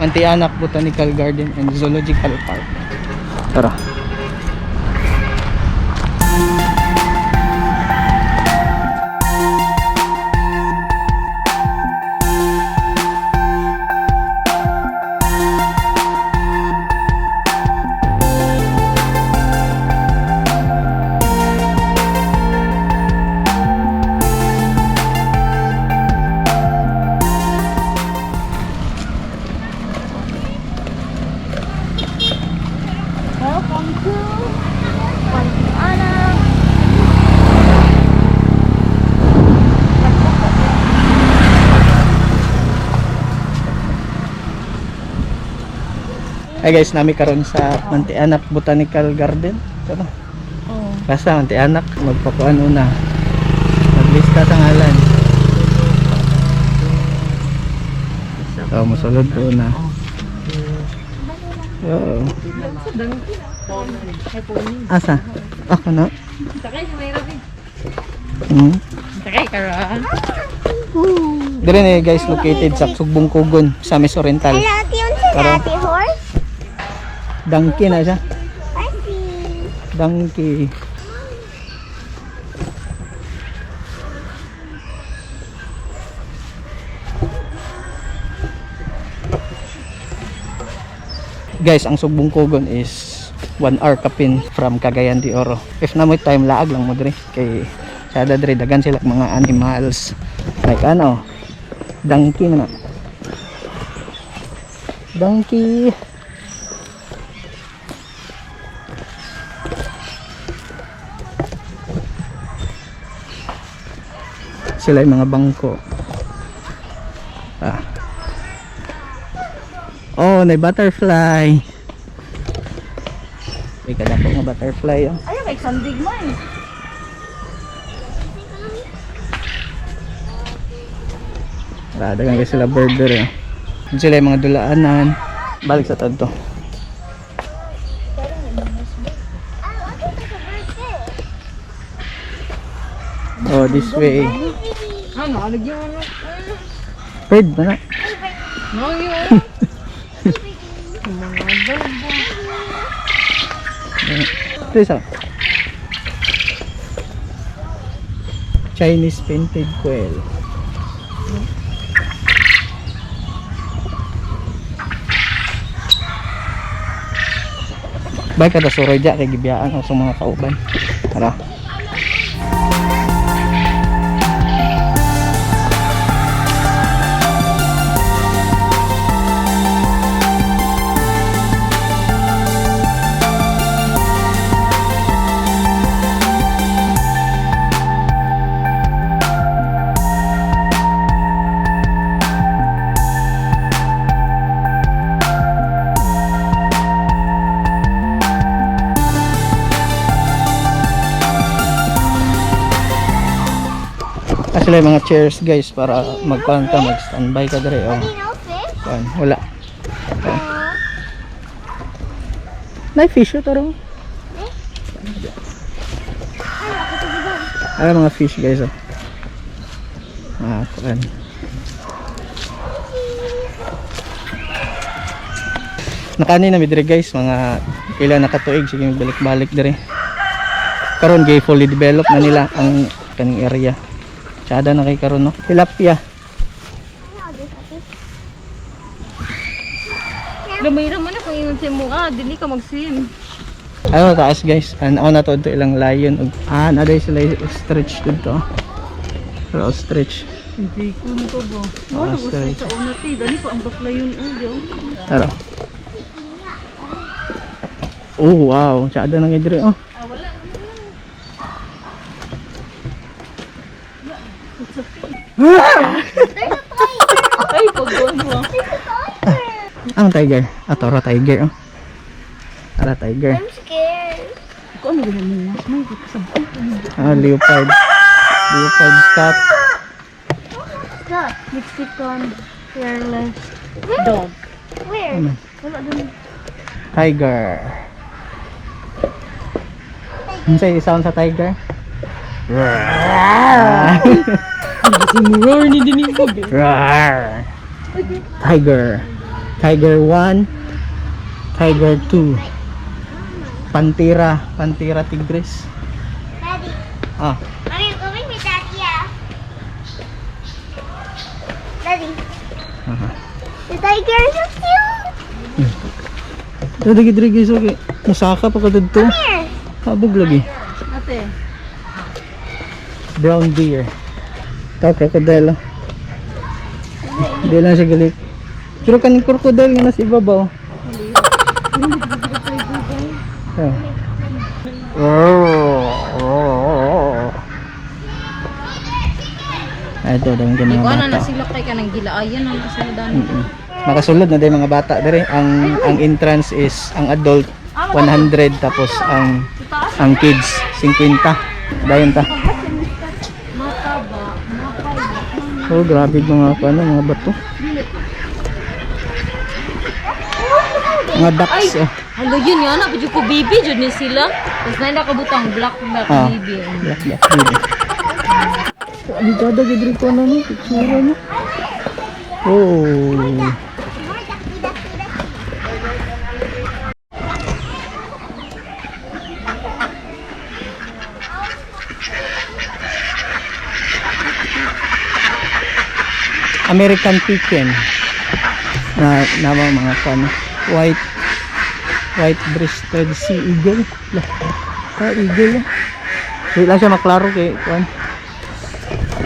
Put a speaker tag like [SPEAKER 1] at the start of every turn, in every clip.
[SPEAKER 1] Mantianak Botanical Garden and Zoological Park. Tara.
[SPEAKER 2] Welcome to Mantianak.
[SPEAKER 1] Hi guys, nami karon sa Mantianak Botanical Garden. Tara.
[SPEAKER 2] Oh.
[SPEAKER 1] Basta Mantianak, magpakuan una. Maglista sa ngalan. So, musulod ko na. Oo. Asa? Ako na.
[SPEAKER 2] Sakay si Mayra bi. Sakay ka ra.
[SPEAKER 1] Dire na guys, located sa Sugbong Kugon, sa Miss Oriental.
[SPEAKER 3] Hello, yun si
[SPEAKER 1] Tara.
[SPEAKER 3] Ate Horse.
[SPEAKER 1] Donkey na siya.
[SPEAKER 3] Horsey.
[SPEAKER 1] Donkey. Guys, ang Sugbong Kugon is 1 hour kapin from Cagayan de Oro. If na mo time, laag lang mo dre. Kay sada dre, dagan sila mga animals. Like ano, donkey na. Donkey. Sila yung mga bangko. Ah. Oh, may butterfly. May kadako nga butterfly oh.
[SPEAKER 2] Ay, may sandig man.
[SPEAKER 1] Tara, dagan kayo sila burger eh. Yun sila yung mga dulaanan. Balik sa tadto. Oh, this way.
[SPEAKER 2] Ano, alagyan mo na.
[SPEAKER 1] Bird ba na?
[SPEAKER 2] No, yun.
[SPEAKER 1] Ito isa. Chinese painted quail. Bay kada suroy dya kay gibiyaan ako sa mga kauban. Tara. Ah, sila yung mga chairs guys para magkuhan ka, mag-standby ka dere oh.
[SPEAKER 3] You know fish?
[SPEAKER 1] Kuan, wala. Okay. May fish oh, taro. Ay, mga fish guys oh. Ah, kuan. Nakani na mi dire guys, mga pila nakatuig sige balik-balik dire. Karon gay fully develop na nila ang kaning area. Tsada na kay karon no. Tilapia.
[SPEAKER 2] Lumayra man ako ingon sa mo, ah, dili ka mag-swim.
[SPEAKER 1] Ano taas guys? Ano na to ito ilang lion ug ah na day sila stretch dito. Pero stretch.
[SPEAKER 2] Hindi ko nito ba.
[SPEAKER 1] Ah,
[SPEAKER 2] Wala gusto
[SPEAKER 1] stretch.
[SPEAKER 2] sa una ti, dali pa ang bakla yun oh, diyo.
[SPEAKER 1] Tara. Oh wow, tsada na kay dire oh.
[SPEAKER 2] Ah, wala. Ay, paggon mo.
[SPEAKER 1] Ang tiger. Ah, toro tiger oh. Tara tiger.
[SPEAKER 3] I'm scared.
[SPEAKER 2] Ko ano ganyan mo? May kasabot.
[SPEAKER 1] Ah, leopard. Leopard cat.
[SPEAKER 3] That.
[SPEAKER 2] Mexican hairless dog.
[SPEAKER 3] Where?
[SPEAKER 1] Ano?
[SPEAKER 2] Wala dun.
[SPEAKER 1] Tiger. Ano sa sound sa tiger? Roar.
[SPEAKER 2] Si Roar ni Dinig.
[SPEAKER 1] Roar. Tiger. Tiger 1, Tiger 2. Pantera, Pantera tigris.
[SPEAKER 3] Daddy, are you going with Daddy? Yeah. Daddy, the tiger is so cute.
[SPEAKER 1] Dito diri guys, okay. Musaka pa ka didto.
[SPEAKER 3] Here.
[SPEAKER 1] Habog lagi.
[SPEAKER 2] Ate.
[SPEAKER 1] Brown deer. Ito, crocodile, oh. Hindi lang siya galit. Pero kaning crocodile nga nasa ibabaw. Oh. Ay, ito, dami mga
[SPEAKER 2] Ikaw na
[SPEAKER 1] bata.
[SPEAKER 2] na sila kay kanang gilaayan na sila dani.
[SPEAKER 1] Nakasulod na din mga bata dire. Ang entrance is ang adult 100, tapos ang kids 50. Dayon ta. Oh, grabe mga ano, mga bato. Mga ducks, oh.
[SPEAKER 2] Halo yun yan, na ko baby jud ni sila. Tapos na nakabutang black black baby.
[SPEAKER 1] Black black baby. Ang ganda gid ko na ni picture niya. Oh.
[SPEAKER 3] More ducky, ducky, ducky.
[SPEAKER 1] American Pekin na na mga ano, white white breasted sea eagle. Lah, ka eagle, ah. Di lang siya maklaro kay kuan,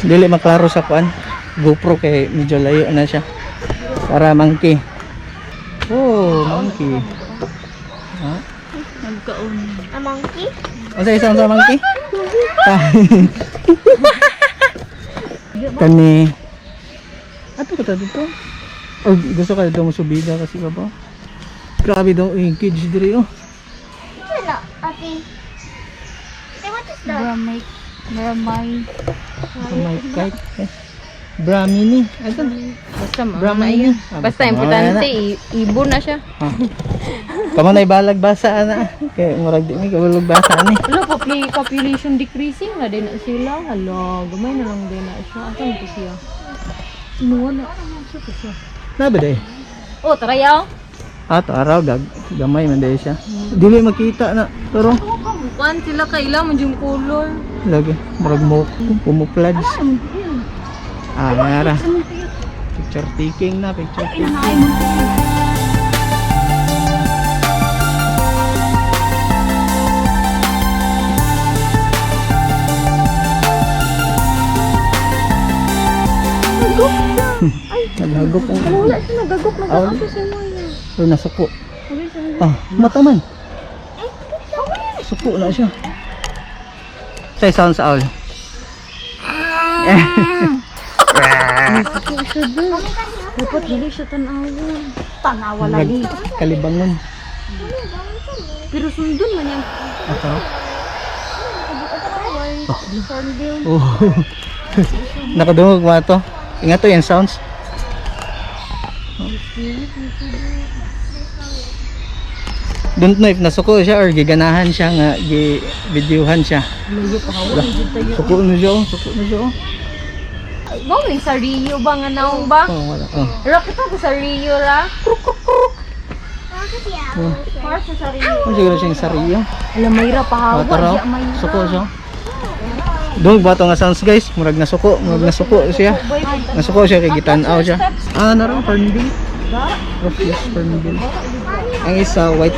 [SPEAKER 1] dili maklaro sa kuan GoPro kay medyo layo na siya. Para monkey, oh, monkey, ha.
[SPEAKER 2] Nagkaon.
[SPEAKER 3] A monkey?
[SPEAKER 1] Unsa isang sa monkey? Kani ato ka ta dito. Oh, gusto ka dito mo subida kasi ba ba? Grabe daw yung kids diri, oh.
[SPEAKER 3] Wala. Okay. Say, what is that?
[SPEAKER 2] Bramay Bramay.
[SPEAKER 1] May kite. Eh. Brahmini. Ito.
[SPEAKER 2] Basta ma.
[SPEAKER 1] Brahmini. Ah,
[SPEAKER 2] Basta importante ibon na siya.
[SPEAKER 1] Ah. Kamo na ibalag basa ana. Kay murag di mi kabulog basa ani.
[SPEAKER 2] Wala, population decreasing na din na sila. Hala, gamay na lang din na siya. Asa mo to siya? No, na. Asa to siya?
[SPEAKER 1] Na ba day?
[SPEAKER 2] Oh, tara yaw.
[SPEAKER 1] Ah, to araw gag gamay man day siya. Dili makita na pero
[SPEAKER 2] Kuan sila kaila mo yung color.
[SPEAKER 1] lagi murag mo camouflage. Ah, nara. Picture taking na, picture taking. Naghagop ang
[SPEAKER 2] Wala siya nagagop,
[SPEAKER 1] nagagop
[SPEAKER 2] siya mo.
[SPEAKER 1] Pero nasuko. Ah, mata man. Suko na siya. Say sounds owl.
[SPEAKER 2] Dapat dili siya tan-awon. Tanawa lagi.
[SPEAKER 1] Kalibangon.
[SPEAKER 2] Pero sundon man yang
[SPEAKER 1] Ato. Oh. Nakadungog ba to? Ingat to yung sounds. Don't know if nasuko siya or giganahan siya nga gi-videohan siya.
[SPEAKER 2] Layo pa hawa jud tayo.
[SPEAKER 1] Suko na siya, oh. Suko na siya, oh.
[SPEAKER 2] Mo ni sa Rio ba nga naong ba?
[SPEAKER 1] Oh, wala. Oh.
[SPEAKER 2] Ra kita ko sa Rio ra.
[SPEAKER 1] Oh.
[SPEAKER 2] Para sa sa Rio.
[SPEAKER 1] Ano siguro siyang sariyo?
[SPEAKER 2] Alam may ra pa hawa,
[SPEAKER 1] Oh, tara.
[SPEAKER 2] di may ra.
[SPEAKER 1] Suko siya. Dungog ba to nga sounds, guys? Murag nasuko siya. Nasuko siya kay gitan-aw siya. Ah, naro hornbill. Rufous hornbill. Ang isa white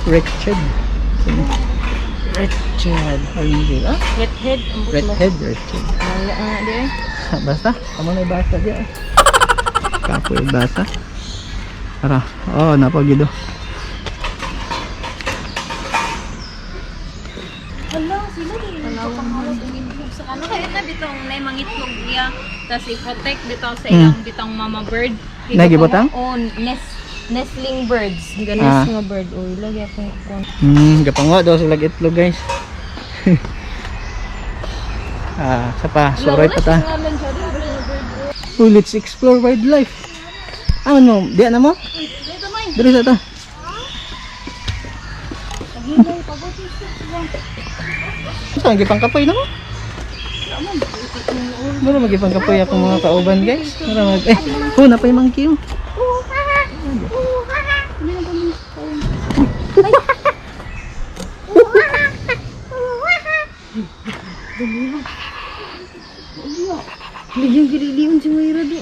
[SPEAKER 1] wretched. Wretched hornbill. Ah,
[SPEAKER 2] Redhead.
[SPEAKER 1] redhead, wretched.
[SPEAKER 2] Wala nga di eh.
[SPEAKER 1] Basta, amo na ibasa diya. Kapoy basa. Tara. Oh, napagido.
[SPEAKER 2] Hala, sila din. Pangawas og itlog sa ano kaya na bitong nay mangitlog niya. Tapos i-protect bitaw sa ilang bitang mama bird.
[SPEAKER 1] Nay, gibutang?
[SPEAKER 2] Oh, nestling birds. Ganis nga bird. Oy, lagi akong kuan.
[SPEAKER 1] Gapango daw sila itlog, guys. Ah, sa pa, suroy pa ta. Oh, let's explore wildlife. Ah, ano, diya na mo? Dili sa ta. Saan gipangkapoy na mo? Mura magipangkapoy ako mga kauban, guys. Mura mag eh, oh, napay monkey, oh.
[SPEAKER 2] Ligyan gililion si Mayra di.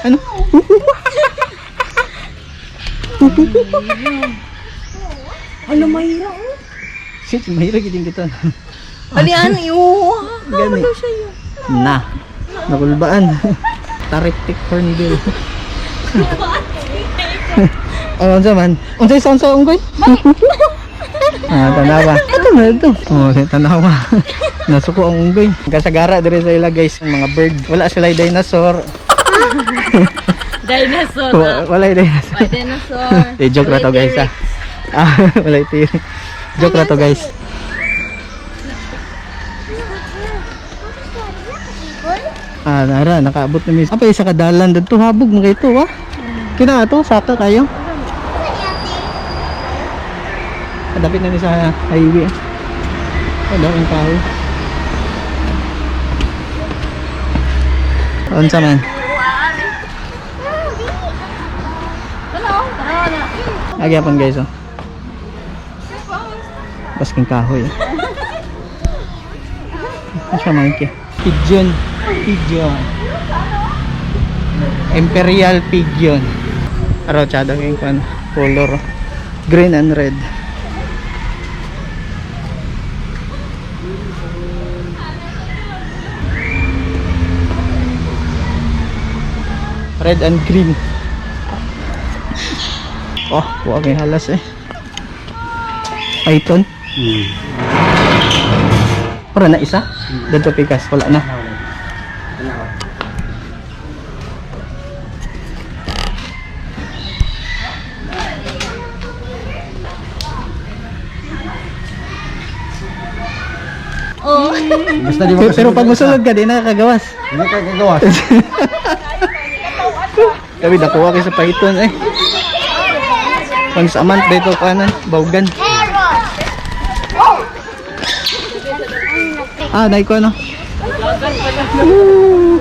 [SPEAKER 1] Ano?
[SPEAKER 2] Ano Mayra oh.
[SPEAKER 1] Shit, mahirap din kita.
[SPEAKER 2] Ali ano iyo.
[SPEAKER 1] Gani. Na. Nakulbaan. Tariktik hornbill. Oh, unsa man? Unsay sound sa unggoy? Ah, tanawa. Ito na ito. Oh, tanawa. Nasuko ang unggoy. Kasagara dire sa ila guys, ang mga bird. Wala sila dinosaur.
[SPEAKER 2] Dinosaur.
[SPEAKER 1] Wala dinosaur.
[SPEAKER 2] May dinosaur.
[SPEAKER 1] Eh, joke ra to guys ah. Ah, wala tiri. Joke ra to guys. Ah, nara, nakaabot na mis. Apa isa ka dalan dadto habog mga ito, wa. Kina ato saka kayo. Kadapit na ni sa highway. Ah. Wala ang tao. Unsa man? Agyapan guys oh. Basking kahoy. Eh. Ano siya monkey? Pigeon. Pigeon. Imperial pigeon. Araw tsada yung kwan. Color. Green and red. Red and green. Oh, huwag may halas eh. Python. Wala na isa? Dito pikas, wala na.
[SPEAKER 2] Oh.
[SPEAKER 4] Basta di mo
[SPEAKER 1] Pero pag musulod ka, di na kagawas.
[SPEAKER 4] Hindi ka gagawas.
[SPEAKER 1] Kami nakuha kayo sa python eh. Once a month dito kanan, bawgan. Ah, naiko ano? Woo!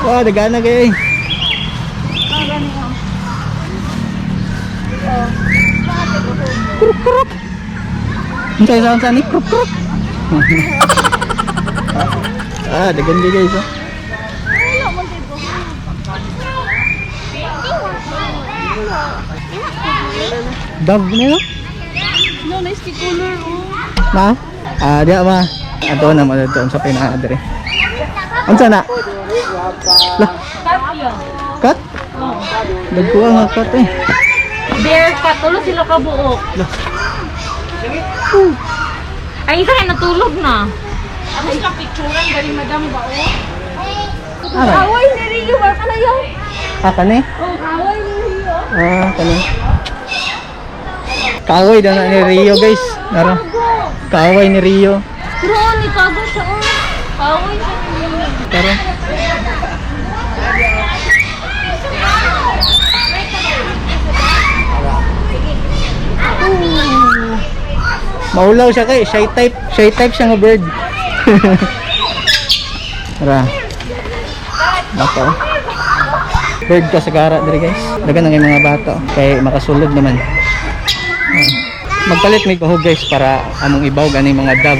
[SPEAKER 1] Wah, dagana kayo eh. Krup krup. Ang sound sa ni krup krup. Ah, dagan kayo guys. Oh. Dove na no?
[SPEAKER 2] No, nice ki color oh.
[SPEAKER 1] Ma? Ah, diya ma. Ato na mo dito sa pinaadre. Unsa na? Lah,
[SPEAKER 2] Cat yun.
[SPEAKER 1] cut? Dagkuha nga cut eh.
[SPEAKER 2] Bear cat. Tulo sila kabuok.
[SPEAKER 1] Lah.
[SPEAKER 2] Ay, isa kay natulog na.
[SPEAKER 1] Aray.
[SPEAKER 2] Away ni Rio, baka na yun.
[SPEAKER 1] Ah, kani?
[SPEAKER 2] Oh, away ni Rio.
[SPEAKER 1] Ah, kani. Kaaway daw na ni Rio, guys. Naro. Kaaway ni Rio.
[SPEAKER 2] Pero oh, ni Kago siya oh. Away siya ni Rio.
[SPEAKER 1] Tara. Maulaw siya kay shy type. Shy type siya nga bird. Tara. Bata. Oh. Bird ka sa gara diri guys. Dagan na kay mga bata oh. Kay makasulod naman. Ah. Magpalit may bahog guys para among ibaw gani mga dove.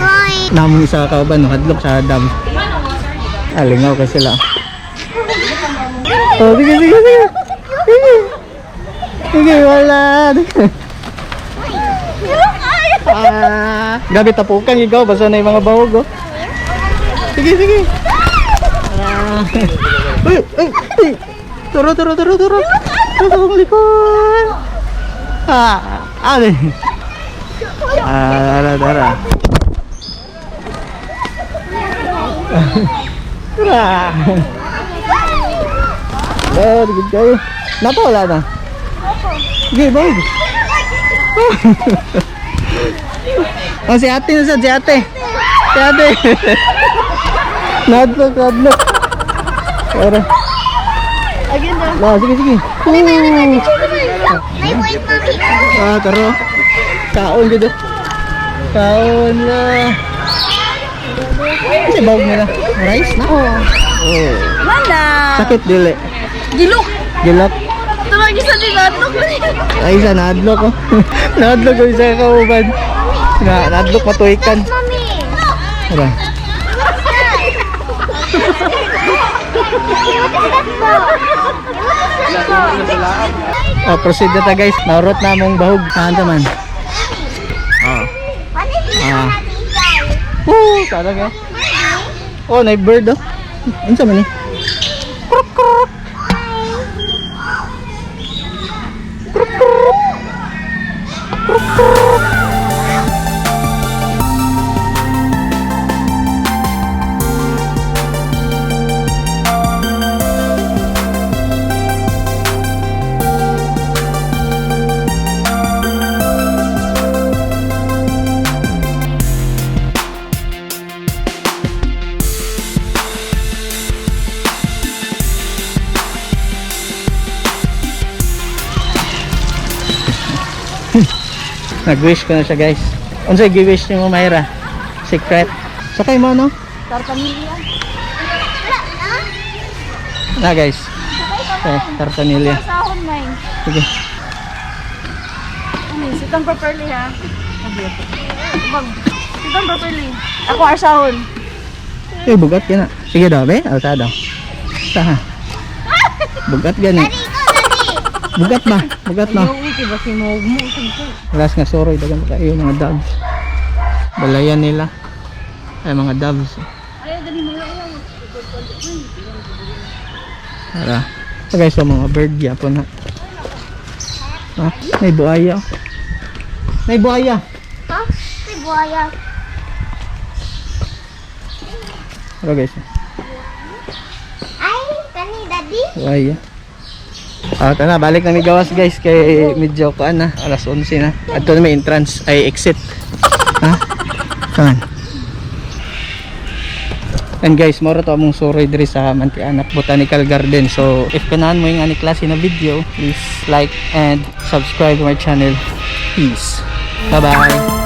[SPEAKER 1] Namong isa ka kauban no hadlok sa dove. Alingaw kay sila. Oh, sige, sige, sige. Sige. Sige, wala. Ah, grabe tapukan ikaw basta na yung mga bahog oh. Sige, sige. Ah. Uy, uy, uy. Turo, turo, turo, turo. Turo sa akong likod. Ah, ah. Ah, tara, tara. Tara. Oh, good kayo. Napa wala na? Sige, bye. Oh, si ate na si ate. Si ate. Nadlok, nadlok. Tara.
[SPEAKER 3] Again na.
[SPEAKER 1] La, sige, sige.
[SPEAKER 3] May wait, mommy.
[SPEAKER 1] Ah, taro. Kaon gud. Kaon la. Ano bahog nila? Rice na?
[SPEAKER 2] Oh.
[SPEAKER 1] Oh.
[SPEAKER 2] Wala.
[SPEAKER 1] Sakit dili.
[SPEAKER 2] Gilok.
[SPEAKER 1] Gilok.
[SPEAKER 2] Tulog isa din natlok.
[SPEAKER 1] Ay, isa naadlok ko. Naadlok ko isa kauban. Na naadlok matuikan.
[SPEAKER 3] Mommy.
[SPEAKER 1] Tara.
[SPEAKER 3] What's that? What is that for? What is that for?
[SPEAKER 1] Oh, proceed na ta, guys. Naurot na among bahog. Saan man? Oh.
[SPEAKER 3] What is this
[SPEAKER 1] Ah.
[SPEAKER 3] one, Ate?
[SPEAKER 1] Woo, talaga. Oh, na bird oh. Unsa man ni? Kruk kruk. Kruk kruk. Kruk kruk. Nag-wish ko na siya, guys. Unsay gi-wish nimo, Myra? Secret. Sakay mo, no?
[SPEAKER 2] Tartamilya.
[SPEAKER 1] Na, guys. Eh, tartanilya.
[SPEAKER 2] Sahon may.
[SPEAKER 1] Sige.
[SPEAKER 2] Ano, sitang properly ha. Bag. Sitang properly. Ako arsahon.
[SPEAKER 1] Eh, bugat ka na. Sige daw, be. Alta daw. Taha. Bugat gani.
[SPEAKER 3] Daddy, ikaw, Daddy.
[SPEAKER 1] Bugat ba? Bugat no?
[SPEAKER 2] Uy, ba si mo mo?
[SPEAKER 1] Alas nga soroy dagan pa kayo mga doves. Balayan nila. Ay, mga doves.
[SPEAKER 2] Ay, dali mo lang.
[SPEAKER 1] Tara. So guys, so mga bird gyapon na. Ha? May buaya. Oh. May buaya.
[SPEAKER 3] Huh? May buhaya.
[SPEAKER 1] Tara, guys.
[SPEAKER 3] Ay, kani, Daddy?
[SPEAKER 1] Buaya. Ah, tara, balik na mi gawas, guys, kay medyo kuan na, alas 11 na. Adto na may entrance ay exit. Ha? Saan? And guys, moro to among suroy diri sa Mantianak Botanical Garden. So, if kanahan mo yung ani klase na video, please like and subscribe to my channel. Peace. Bye-bye.